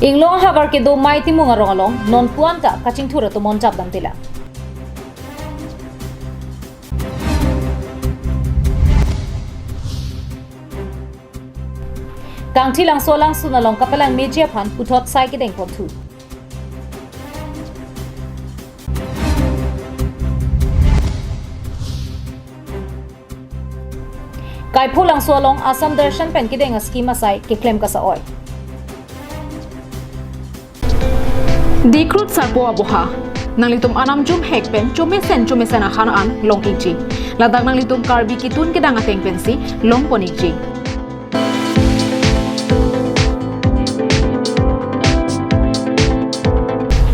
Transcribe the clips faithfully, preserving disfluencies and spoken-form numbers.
Inglong ahavar kedo Mei Timung arong along non puan ta kachingthur atomon japdamde lang. Kangthilangso alangsun along kapalang meji aphan puthot sai kedeng ponthu. Kaipholangso along Assam Darshan pen kedeng a-scheme asai keklem kasa-oi. Dikrut Sarpo Aboha, nanglitum anam jumhek pen chomesen chomesen ahan an long-ikji. Ladak nanglitum Karbi ketun kedang ateng pensi longpon-ikji.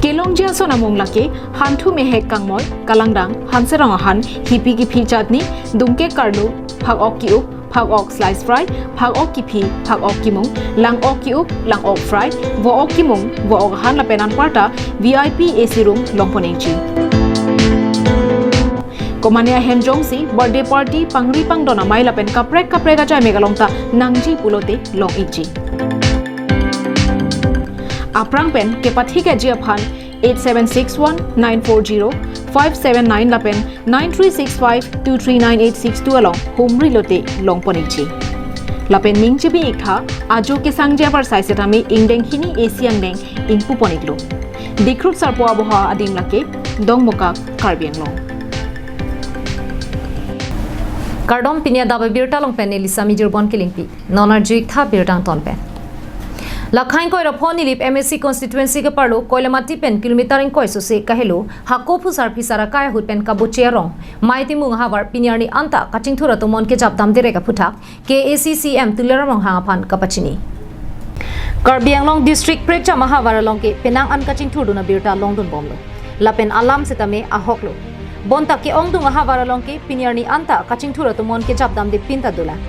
Kelongji ason amung lake, hanthu mehek kangmoi, kalangdang, hanserong ahan, hipi kiphi chutney, dungke karlu, phak-ok ki-up, phak-ok slice fry, phak-ok kiphi, phak-ok kimung, lang-ok ki-up, lang-ok fry, vo-ok kimung, vo-ok ahan lapen anparta V I P A C room longpon-ikji. Komane ahem jongsi birthday party, pangri pangdon amei lapen kaprek kaprek ajai mek along ta nangji pulote long-ikji. Aphrang pen kepathikji aphan eight seven six one nine four zero five seven nine lapen nine three six five two three nine eight six two along humri lote longpon-ikji. Lapen ning chibi-iktha, ajo kesangji avarsai setame ingdeng hini A C angdeng ingpupon-iklo. Dikrut Sarpo Aboha adim lake, Dongmukak, Karbi Anglong. Kardom, pini adap abirta along pen neli Sami Jirbon Kilingpi. Non arju-iktha birta angton pen. Lakha ingkoi ra pho Nilip M A C constituency keparlo Koilamati pen kilometer ingkoi sose kahelo hako phusar phisar akai ahut pen kaboche arong Mei Timung ahavar pini arni anta kachingthur atomon kejapdam direk aphuthak K A A C C E M Tuliram Ronghang aphan kapachini. Karbi Anglong district prekjam ahavar along ke penang an kachingthurdun abirta longdunbomlo. Lapen alam setame ahoklo. Bonta ke-ongdung ahavar along ke pini arni anta kachingthur atomon kejapdamde pinta dolang.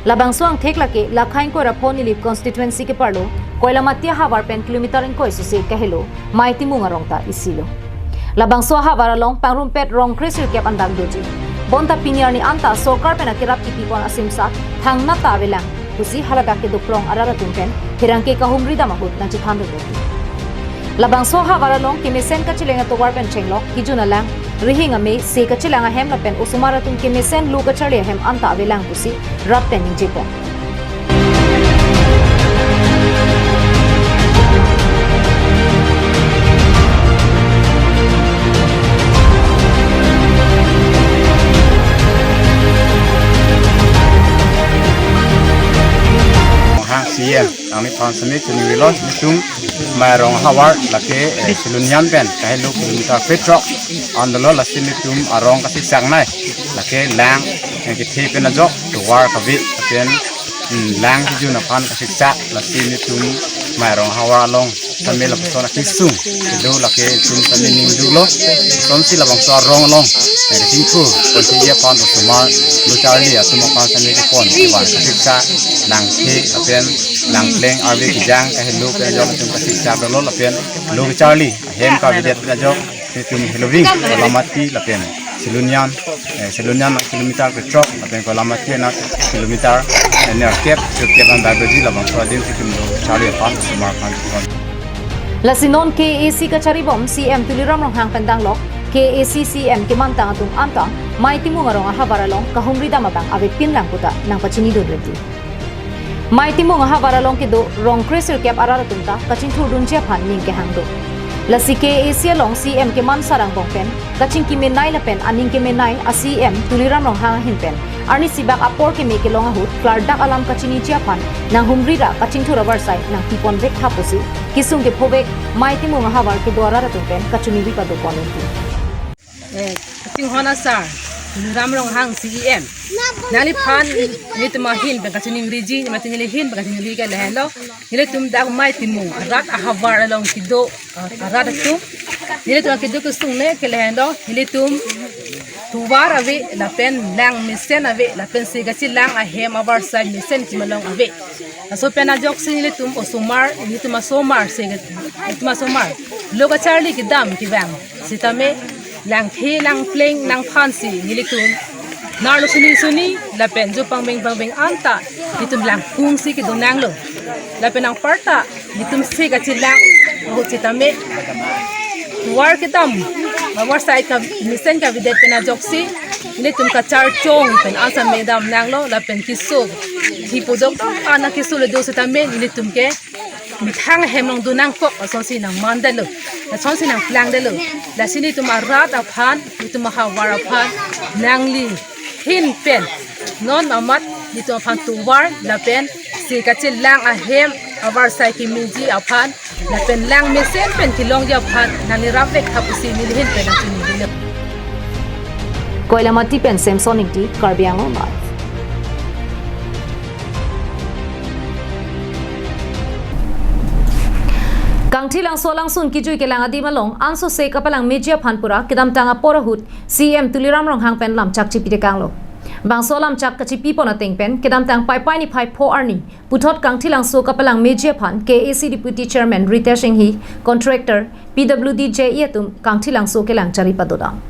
Labangso angthek lake Lakha ingkoi ra pho Nilip constituency keparlo Koilamati ahavar pen kilometer ingkoi sose kahelo Mei Timung arong ta isilo. Labangso ahavar along pangrumpet rong kre sirkep an dak doji. Bonta pini arni anta sorkar pen akerap kipipon asimsak thangnat ta avelang pusi haladak kedokrong arat atum pen pherangke kahumri dam ahut nangchethan dun. Labangso ahavar along kemesen kacheleng atovar pen chenglok, kejun alang, rihing ame, se kachelang ahem lapen osomar atum kemesen lo kacharli ahem anta avelang pusi rat pen ningjepon. Ronghang C E M, nangliphan sami chini rilo, netum Mei arong ahavar lake, eh, Silonijan pen kahelo kilometer krethrok an dolo, lasi netum arong kasiksak nai, lake lang, eh, kethe pen ajok, tovar kave, lapen, hmm, lang kejun aphan kasiksak, lasi netum Mei arong ahavar along tame lapuson akesung kedo lake netum tame ningduklo. Sonsi labangso arong along, eh, kachingthur ponji aphan osomar lo charli atum aphan tame kepon kevan kasiksak, langthe lapen langpleng arve kejang kahelo pen ajok atum kasiksak dolo lapen lo kacharli ahem kavedet pen ajok netum heloving Koilamati lapen Silonijan, eh, Silonijan kilometer krethrok lapen Koilamati anak kilometer, eh, nerkep sirkep an dak doji, labangso adim netum lo charli aphan osomar aphan. Lasi non K A A C kacharibom C E M Tuliram Ronghang pen danglok K A A C C E M kemantang atum anta Mei Timung arong ahavar along kahumri dam abang avepin lang puta nangpachinidun rinti. Mei Timung ahavar along kedo rong kre sirkep arat atum ta kachingthurdunji aphan ning kehang do. Lasi K A A C along C E M keman sarang bong pen kachingki menei lapen aning kemenei a-C E M Tuliram Ronghang ahin pen arnisi bak apor keme kelong ahut klardak alam kachiniji aphan nanghumri ra kachingthur avarsai nangpipon vektha pusi kesung kephovek Mei Timung ahavar kedo arat atum pen kachini ri padopon rinti. Eh, kachinghon asar, Tuliram Ronghang C E M. Nangliphan netum ahin pen kachiningriji, mate neli ahin pen kachiningri ke lahenlo. Nelitum dak Mei Timung arat ahavar along kedo, eh, arat atum. Nelitum kedo kesung ne ke lahenlo. Nelitum tovar ave, lapen lang mesen ave, lapen se kachelang ahem avarsai mesen chimalong ave. Laso pen ajoksi nelitum osomar, nelitum asomar, se, nelitum asomar lo kacharli kedam kevang setame langthe, langpleng, langphan si nelitum nerlo suni suni lapen jo pangbeng pangbeng anta nelitum langkung si kedo nanglo. Lapen anparta nelitum se kachelang ahut sitame, tovar kedam, avarsai kemesen kavedet pen ajoksi nelitum kacharchong pen asam medam nanglo, lapen keso, hipo jok ana keso le do sitame nelitum ke methang hem along do nangkok asonsi nangmandetlo, asonsi nangplangdetlo. Lasi nelitum arat aphan, nelitum ahavar aphan, nangli ahin pen non amat nelitum aphan tovar lapen se kachelang ahem, avarsai kemeji aphan lapen lang mesen pen kelongji aphan nangli rapvek tha pusi neli ahin pen nangchinidunlo. Koilamati pen Samson Ingti, Karbi Anglong Live. Kangthilangso alangsun kejui kelang adim along ansose kapalangmeji aphan pura kedamtang apor ahut C M Tuliram Ronghang pen lamchak chipitekanglo. Bangso lamchak kachipipon ateng pen kedamtang Paipai niphai pho arni puthot Kangthilangso kapalangmeji aphan K A C Deputy Chairman Ritesh Enghi, contractor, P W D J E atum Kangthilangso kelang chari padodam.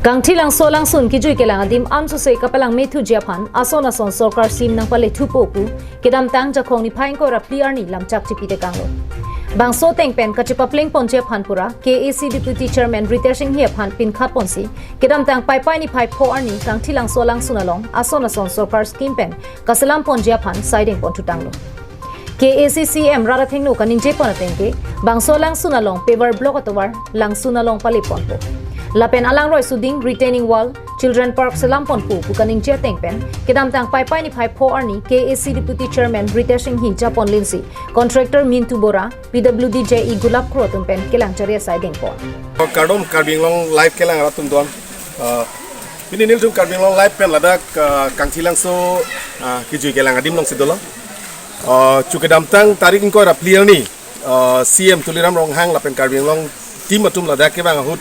Kangthilangso alangsun kejui kelang adim ansose kapalangmethuji aphan ason ason sorkar scheme nangpalethupo pu kedamtang Jakhong niphai ingkoi ra phli arni lamchak chipitekanglo. Bangso ateng pen kachipaplengponji aphan pura K A C Deputy Chairman Ritesh Enghi aphan pinkhatponsi kedamtang Paipai niphai pho arni Kangthilangso alangsun along ason ason sorkar scheme pen kaselamponji aphan saideng ponthutanglo. K A C C M rat athengno kaningjepon ateng ke, bangso alangsun along paver block atovar langsun along paleponpo. Lapen alangroi suding retaining wall, children park selamponpo pu kaningje ateng pen kedamtang Paipai niphai pho arni K A C Deputy Chairman Ritesh Enghi japonlinsi contractor Mintu Bora, P W D J E Gulap Kro atum pen kelang chari asaidengpon. Kardom Karbi Anglong Live kelang arat atum don. Ah, pini nelitum Karbi Anglong Live pen ladak, ah, Kangthilangso, ah, kejui kelang adim alongsi dolo. Ah, chu kedamtang tarik ingkoi ra phli arni, ah, C M Tuliram Ronghang lapen Karbi Anglong team atum ladak kevang ahut,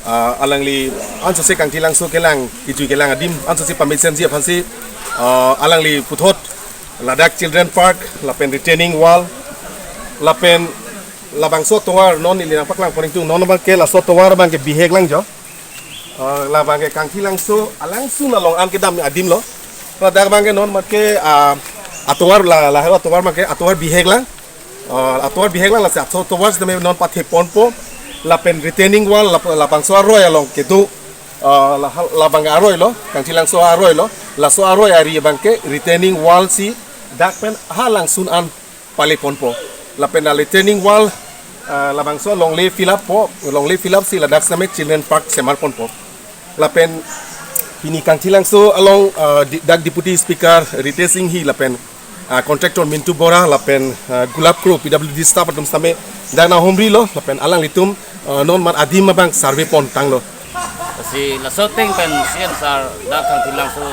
ah, alangli ansose Kangthilangso kelang, kejui kelang adim ansose pamesenji aphansi, ah, alangli puthot ladak children park lapen retaining wall lapen labangso tovar non neli nangpaklangpon ingtung, non abangke laso tovar abangke bihek lang jo. Ah, labangke Kangthilangso alangsun along an kedam adim lo. Ladak abangke non amatke, ah, atovar la, lahelo atovar abangke atovar bihek lang. Ah, atovar bihek lang, lasi laso tovar sitame non patheponpo. Lapen retaining wall lap-, labangso aroi along kedo. Ah, la, labangke aroi lo, Kangthilangso aroi lo. Laso aroi ari abangke retaining wall si dak pen ha langsun an paleponpo. Lapen la retaining wall, ah, labangso longle fill up po, longle fill up si ladak sitame children park semarponpo. Lapen pini Kangthilangso along, ah, di-, dak Deputy Speaker Ritesh Enghi lapen, ah, contractor Mintu Bora lapen, ah, Gulap Kro P W D staff atum sitame dak nanghumrilo lapen alanglitum, ah, non amat adim abang survey pontanglo. Lasi laso ateng pen C M sir dak Kangthilangso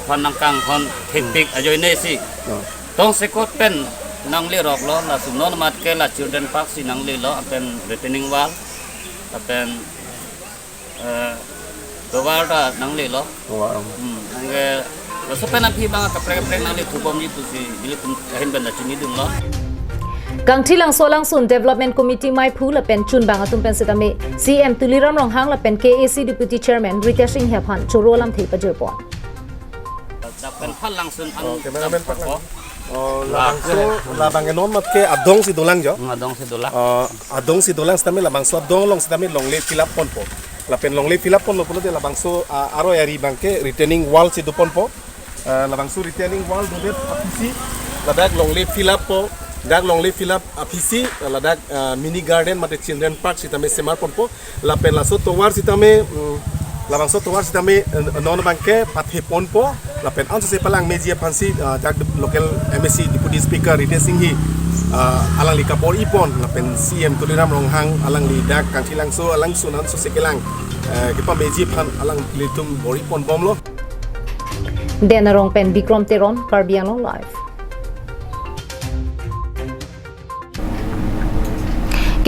aphan nangkanghon thektik ajoine si. Oh. Tongsekot pen nangleroklo, lasi non amatke la children park si nanglelo, lapen retaining wall, lapen, eh, tovar ta nanglelo. Tovar. Hmm, anke laso pen aphi abang kaprek kaprek nanglethubomji pusi nelitum ahin pen nangchinidunlo. Kangthilangso alangsun Development Committee maiphu lapen chunbang atum pen sitame C M Tuliram Ronghang lapen K A C Deputy Chairman Ritesh Enghi aphan choro alamthe pajirpon. Dak pen phal langsun an. Oh, cameraman dam phak lang. Oh, labangso, labangke non amatke adong si dolang jo. Hmm, adong si dolang. Oh, adong si dolang sitame labangso adong along sitame longle fill up ponpo. Lapen longle fill up ponlo pulote labangso, ah, aroi ari abangke retaining wall si doponpo. Ah, labangso retaining wall dodet aphisi, ladak longle fill up po, dak longle fill up aphisi, ladak, ah, mini garden mate children park sitame semarponpo. Lapen laso tovar sitame, mm, labangso tovar sitame, eh, non abangke patheponpo. Lapen ansose palangmeji aphansi, ah, dak local M A C Deputy Speaker Ritesh Enghi, ah, alangli kabor-ipon. Lapen C M Tuliram Ronghang alangli dak Kangthilangso alangsun ansose kelang, eh, kepameji aphan alanglitum bor-iponbomlo. Den Arong pen Bikrom Teron, Karbi Anglong Live.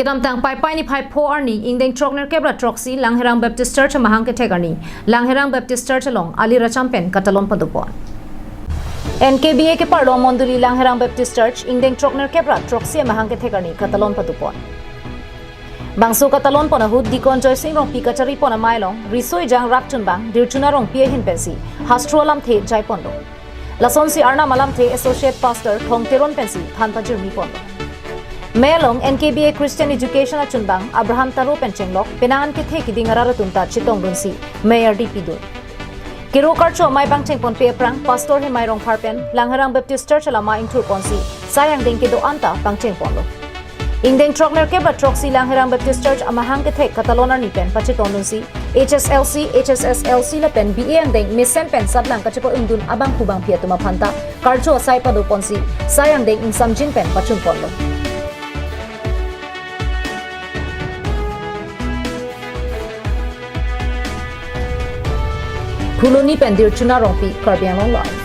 Kedamtang Paipai niphai pho arni ingdeng throknerkep ra throksi Langherang Baptist Church amahang kethek arni Langherang Baptist Church along ali racham pen katalon padopon. N K B A keparlo mondoli Langherang Baptist Church ingdeng throknerkep ra throksi amahang kethek arni katalon padopon. Bangso katalonpon ahut Deacon Joysing Rongpi kacharipon amei along riso ejang rapchunbang Dirchuna Rongpi ahin pensi hastro alamthe jaiponlo. Lasonsi Arnam alamthe Associate Pastor Thong Teron pensi than pajirmi ponlo. Mei along N K B A Christian Education achunbang Abraham Taro pen chenglok penang an kethe kiding arat atum ta chetongdunsi mei ardi pidun. Kero karcho amei pangcheng ponpe aphrang Pastor Hemai Rongphar pen Langherang Baptist Church alama ingthur ponsi sai angdeng kedo-an ta pangcheng ponlo. Ingdeng throknerkep ra throksi Langherang Baptist Church amahang kethek katalon arni pen pachetongdunsi H S L C, H S S L C lapen B A angdeng mesen pen satlang kachepa-ingdun abangphu bangphi atum aphan ta karcho asai pado ponsi sai angdeng ingsamjin pen pachun ponlo. Phuloni pen Dirchuna Rongpi, Karbi Anglong Live.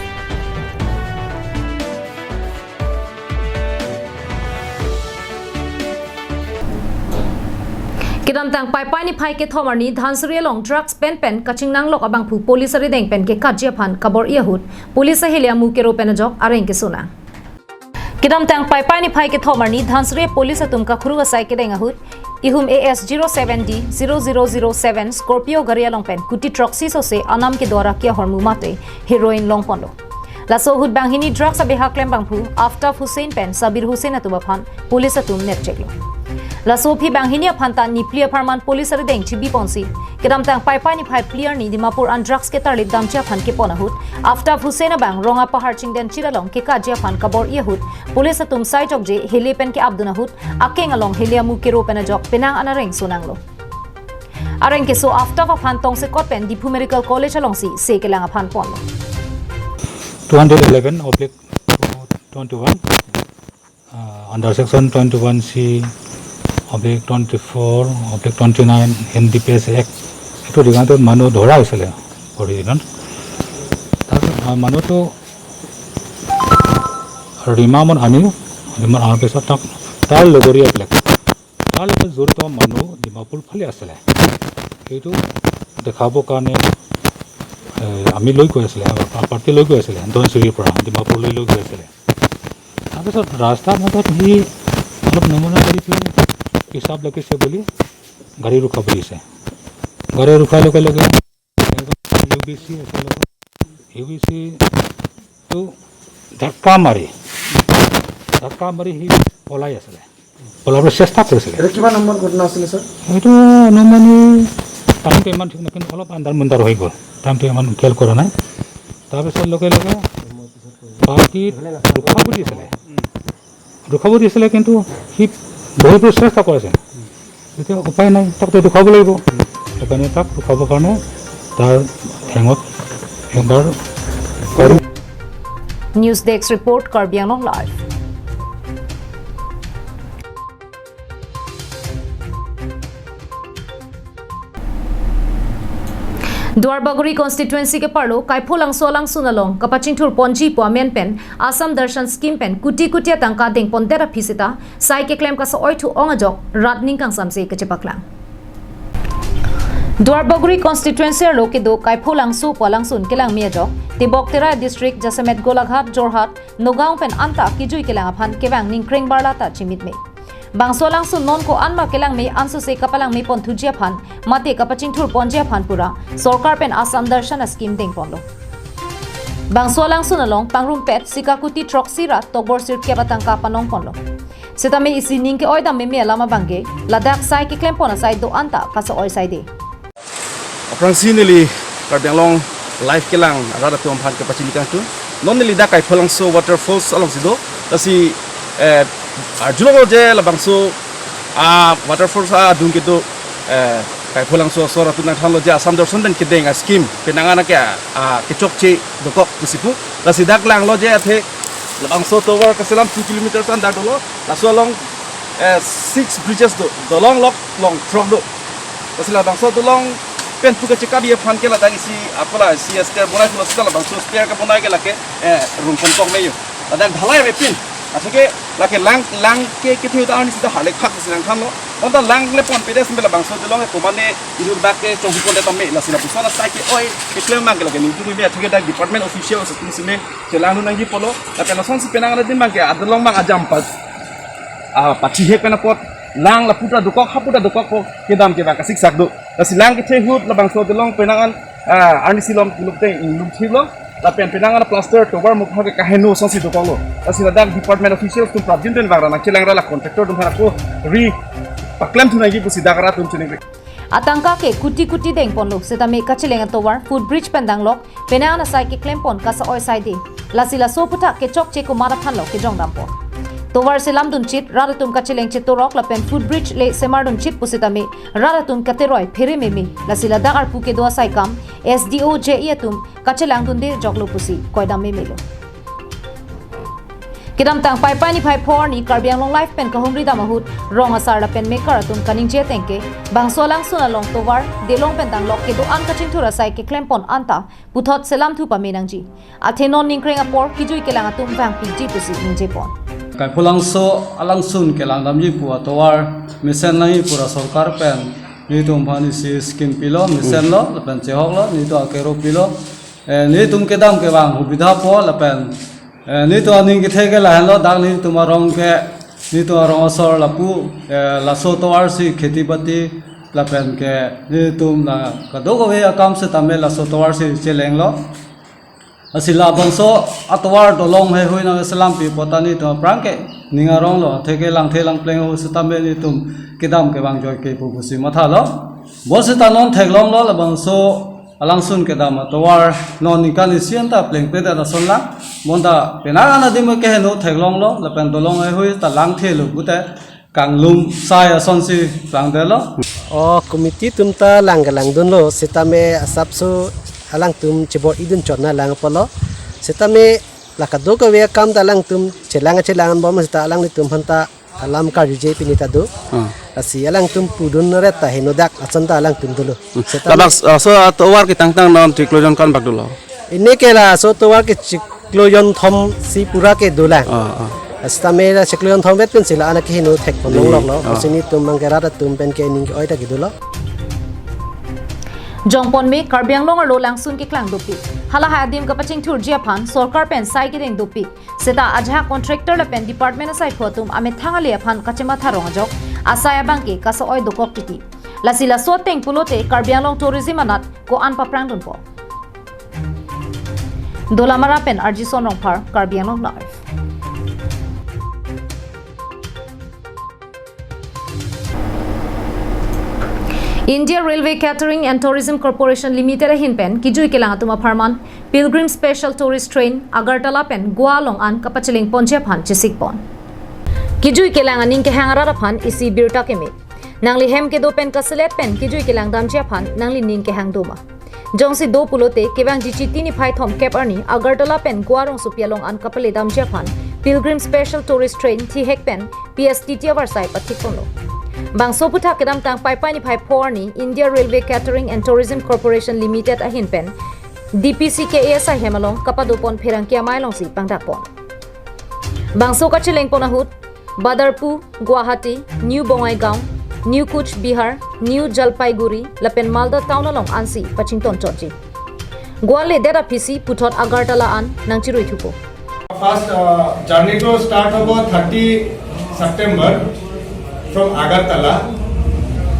Kedamtang Paipai niphai kethom arni Dhansiri along drugs pen pen kachingnanglok abangphu police arideng pen kekatji aphan kabor-i ahut police ahili amu kero pen ajok areng keso nang. Kedamtang Paipai niphai kethom arni Dhansiri police atum kakhuru asai kedeng ahut ihum A S zero seven D zero zero zero seven Scorpio gari along pen kuti throksi sose anam kedo arak ahormu mate heroin longponlo. Laso ahut banghini drugs abeha klem abangphu Aftaf Hussain pen Sabir Hussain atum aphan police atum nepcheklo. Laso aphi banghini aphan ta niphli apharman police arideng chibi ponsi kedamtang Paipai niphai phli arni Dimapur an drugs ketarlip damji aphan kepon ahut Aftaf Hussain abang rong apahar chingden chiralong kekatji aphan kabor-i ahut police atum sai jokje hele pen ke-apdun ahut akeng along hele amu kero pen ajok penang an areng so nanglo. Areng keso Aftaf aphan tongsekot pen Diphu Medical College alongsi se kelang aphan ponlo. Two hundred eleven oblique twenty-one, uh, under section twenty-one C oblique twenty-four oblique twenty-nine N D P S Act, এইটো দিগাতে মানুহ ধৰা হৈছিলে অৰিজিনেল। তাৰপিছত, আহ, মানুহটো ৰিমাণ্ডত আনিও, ৰিমাণ্ড অনাৰ পিছত তাক, তাৰ লগৰীয়াবিলাক, তাৰ লগত জড়িত মানুহ ডিমাপুৰ ফালে আছিলে। সেইটো দেখাবৰ কাৰণে, এ, আমি লৈ গৈ আছিলে, আমাৰ পাৰ্টি লৈ গৈ আছিলে, ধনশিৰিৰ পৰা ডিমাপুৰলৈ লৈ গৈ আছিলে। তাৰপিছত ৰাস্তাৰ মাজত সি অলপ নমনা কৰি পেলাই পেচাব লাগিছে বুলি গাড়ী ৰখাব দিছে। গাড়ী ৰখাৰ লগে লগে এজন ইউ বি চি আছে লগত, ইউ বি চিটো ধাক্কা মাৰি, ধাক্কা মাৰি সি পলাই আছিলে, পলাবলৈ চেষ্টা কৰিছিলে। এইটো কিমান সময়ৰ ঘটনা আছিলে, ছাৰ? এইটো অনুমানি টাইমটো ইমান ঠিক নাই, কিন্তু অলপ আন্ধাৰ মুন্ধাৰ হৈ গ'ল, টাইমটো ইমান খেয়াল কৰা নাই। তাৰপিছত লগে লগে পাৰ্টিত ৰখাব দিছিলে, ৰখাব দিছিলে, কিন্তু সি বহুত চেষ্টা কৰিছে। এতিয়া উপায় নাই, তাকতো ৰখাব লাগিব। সেইকাৰণে তাক ৰখাবৰ কাৰণে তাৰ ঠেঙত একবাৰ আৰু News Desk Report, Karbi Anglong Live. Duarbagori constituency keparlo Kaipholangso alangsun along kapachingthur ponji pu amen pen Assam Darshan scheme pen kuti kuti atangka dengpondet aphi seta sai keklem kaso-oithu ong ajok rat ning kangsamse kachepaklang. Duarbagori constituency arlo kedo Kaipholangso pu alangsun kelangme ajok Tebok Terai district jasemet Golaghat, Jorhat, Nagaon pen anta kijui kelang aphan kevang ningkreng barla ta chimitme. Bangso alangsun non ko-an ma kelangme ansose kapalangme ponthuji aphan mate kapachingthur ponji aphan pura sorkar pen Assam Darshan a-scheme dengponlo. Bangso alangsun along pangrumpet sika kuti throksi ra tokbor sirkep atangka panong ponlo. Setame isi ning ke-oi dam meme alam abangke ladak sai keklem pon asai do-an ta kaso-oi saide. Aphrangsi neli Karbi Anglong Live kelang arat atum aphan kepachini kangtung. Non neli dak Kaipholangso waterfalls alongsi do. Lasi, eh, arjulonglo je labangso, ah, waterfalls adung kedo, eh, Kaipholangso asor atum nangthanlo je Assam Darshan pen kedeng a-scheme penang an ke, ah, kechokche dokok pusi pu. Lasi dak langlo je athe labangso tovar kaselam two kilometers an dak dolo. Laso along, eh, six bridges do, dolong lok long throk do. Lasi labangso dolong pen pu kachekatji aphan ke ladak isi apola isi stair bonai pulo sita labangso stair kebonai ke lake, eh, rung pon kok meyo. Ladak dhalai avepin. Atheke lake lang, lang ke kethe ta arni sita harlek phak si nangthanlo. Bonta lang le ponpe det simbe labangso dolong ke komane idur dak ke chonghu pondet tame lasi lapuson asai ke-oi keklem abangke lake ningtumi me atheke dak department official atum sime chelangdun nangji pulo. Lapen lasonsi penang an adim abangke adolong abang ajam pa, ah, pachihek pen apot lang lapu ta dokok hapu ta dokok ko kedam ke abang kasiksak do. Lasi lang kethe ahut labangso dolong penang an, ah, arnisi lom kuluk te inglum thilo. Lapen penang an plaster tovar mukha ke kaheno asonsi dokoklo. Lasi ladak department officials atum prapjin pen vang ra nangchelang ra la contractor atum aphan ako ri paklem thu nangji pusi dak rat atum chiningri. Atangka ke kuti kuti dengponlo, setame kacheleng atovar footbridge pen danglok, penang an asai keklempon kasa-oi saide. Lasi laso aphuthak kechokche komat aphanlo kejongdampo. Tovar selamdunchit, rat atum kacheleng chetorok lapen footbridge le semardunchit pusitame rat atum kateroi phere meme. Lasi ladak arpu kedo asai kam S D O J E atum kachelangdunde joklo pusi koidam memelo. Kedamtang Paipai niphai pho arni Karbi Anglong Live pen kahumri dam ahut rong asar lapen mekar atum kaningje ateng ke bangso alangsun along tovar delong pen danglok kedo-an kachingthur asai keklempon anta puthot selamthu pame nangji. Athe non ningkreng apor kijui kelang atum vangpikji pusi ningjepon. Kaiphulangso alangsun kelangdamji pu atovar mesen nangji pura sorkar pen nelitum aphan isi scheme pilo, mesenlo lapen chehoklo, nelitum akero pilo. Eh, nelitum kedam kevang hubidha po lapen, eh, nelitum aning kethe ke lahenlo, dak nelitum arong ke, nelitum arong asor lapu, eh, laso tovar si kheti bati lapen ke nelitum la kadokave akam setame laso tovar si chelenglo. Lasi labangso atovar dolong heihui nangselampi apot ta nelitum aphrang ke ning aronglo, athe ke langthe langpleng ahut setame nelitum kedam kevang joike pu pusi mathalo. Bonseta non theklonglo labangso alangsun kedam atovar non ningkan isi anta plengpledet ason lang. Bonta penang an adim keheno theklonglo lapen dolong heihui ta langthelo pute kanglum sai asonsi langdetlo. O committee atum ta lang kelangdunlo, setame asapso alangtum chebor-idun chot na lang apotlo. Setame la kadokave akam ta alangtum chelang chelang bom seta alanglitum aphan ta alam karjuje pini ta do. Ah. Lasi alangtum pudun ret ta henodak ason ta alangtum dolo. Hmm. Seta labak, ah, so atovar ketangtang non chiklo jon ko-an bak dolo? Ini ke laso tovar ke chiklo jonthom si pura ke dolang. Ah, ah. Setame la chiklo jonthom vet pensi la anak keheno thekpon, hmm, longloklo. Ah. Lasi nelitum mangke rat atum pen ke ning ke-oi ta kedolo. Jongpon me Karbi Anglong arlo langsun keklang dopik. Halahai adim kapachingthurji aphan sorkar pen sai kedeng dopik. Seta ajahak contractor lapen department asaiphu atum amethang ale aphan kachematha rong ajok asai abang ke kasa-oi dokok titi. Lasi laso ateng pulote Karbi Anglong tourism anat ko-an paprangdunpo. Dolamara pen R J Son Rongphar, Karbi Anglong Live. India Railway Catering and Tourism Corporation Limited ahin pen kijui kelang atum apharman Pilgrim Special Tourist Train Agartala pen Goa along an kapacheleng ponji aphan chesikpon. Kijui kelang aning kehang arat aphan isi birta keme. Nangli hem kedo pen kaselet pen kijui kelang damji aphan nangli ning kehang doma? Jongsi do pulote kevangji Chiti niphai thomkep arni Agartala pen Goa rongsopi along an kapale damji aphan Pilgrim Special Tourist Train thihek pen P S T T avarsai pathikponlo. Bangso aphuthak kedamtang Paipai niphai pho arni India Railway Catering and Tourism Corporation Limited ahin pen D P C K A S ahem along kapadopon pherangke amei alongsi pangdakpon. Bangso kachelengpon ahut Badarpur, Guwahati, New Bongaigaon, New Cooch Behar, New Jalpaiguri lapen Malda town along ansi pachington chotji. Goa ledet aphisi puthot Agartala an nangchirui thupo. First, uh, journey to start hobo thirty September from Agartala.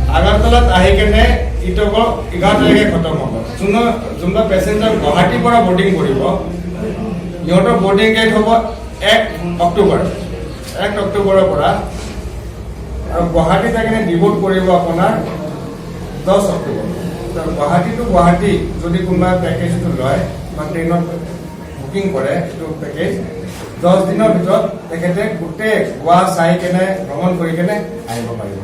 Agartala ahi kene itobo এঘাৰ তাৰিখে খতম হ'ব। যোন যোনবা পেচেঞ্জাৰ গুৱাহাটীৰ পৰা বৰ্ডিং কৰিব, সিহঁতৰ বৰ্ডিং ডেট হ'ব এক অক্টোবৰ। এক অক্টোবৰৰ পৰা আৰু গুৱাহাটী যাই কিনে ডিবৰ্ড কৰিব আপোনাৰ দহ অক্টোবৰ। তো গুৱাহাটী টু গুৱাহাটী যদি কোনোবা পেকেজটো লয় বা ট্ৰেইনত বুকিং কৰে এইটো পেকেজ, দহ দিনৰ ভিতৰত তেখেতে গোটেই গোৱা চাই কেনে ভ্ৰমণ কৰি কেনে আহিব পাৰিব।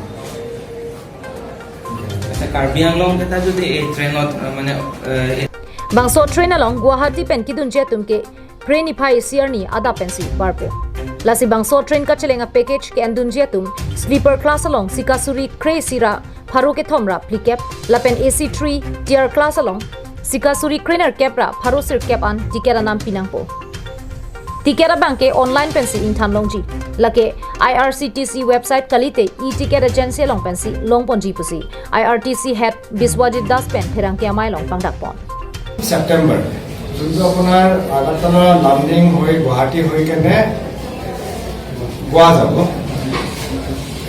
আচ্ছা, কাৰ্বি আংলং এটা যদি এই ট্ৰেইনত, আহ, মানে, আহ, এই Bangso train along Guwahati pen kedunji atum ke phre niphai isi arni adap pensi barpo. Lasi bangso train kacheleng a-package ke-endunji atum sleeper class along sikasuri kre-isi ra pharo kethom ra phlikep, lapen A C three tier class along sikasuri krenerkep ra pharo sirkep an ticket anam pinangpo. Ticket abang ke online pensi ingthan longji. Lake I R C T C website kalite e-ticket agency along pensi longponji pusi I R T C head Biswajit Das pen pherangke amei along pangdakpon. September, যোনটো আপোনাৰ আগৰতলা লামডিং হৈ গুৱাহাটী হৈ কেনে গোৱা যাব।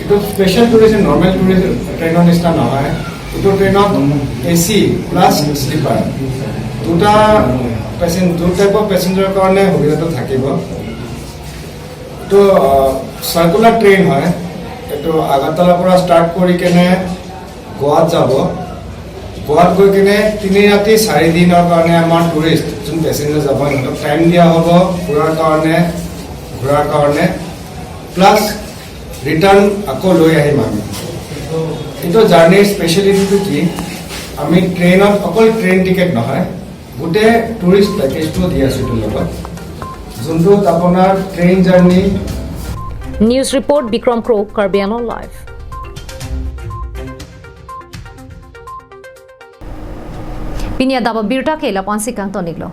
এইটো special tourist, normal tourist ট্ৰেইনৰ নিচিনা নহয়। এইটো ট্ৰেইনত এ চি প্লাছ শ্লিপাৰ। দুটা পেচেঞ্জ দুটা টাইপৰ পেচেঞ্জাৰৰ কাৰণে সুবিধাটো থাকিব। এইটো চাৰ্কুলাৰ ট্ৰেইন হয়। এইটো আগৰতলাৰ পৰা ষ্টাৰ্ট কৰি কেনে গোৱাত যাব। গোৱাত গৈ কেনে তিনি ৰাতি চাৰি দিনৰ কাৰণে আমাৰ টুৰিষ্ট যোন পেচেঞ্জাৰ যাব, সিহঁতক টাইম দিয়া হ'ব ফুৰাৰ কাৰণে, ঘূৰাৰ কাৰণে, প্লাছ ৰিটাৰ্ণ আকৌ লৈ আহিম আমি। এইটো জাৰ্ণিৰ স্পেচিয়েলিটিটো কি? আমি ট্ৰেইনত অকল ট্ৰেইন টিকেট নহয়, গোটেই টুৰিষ্ট পেকেজটো দি আছোঁ এইটোৰ লগত, যোনটোত আপোনাৰ train journey. News report, Bikram Kro, Karbi Anglong Live. Pini adap abirta ke lapu-ansi kangton-iklo.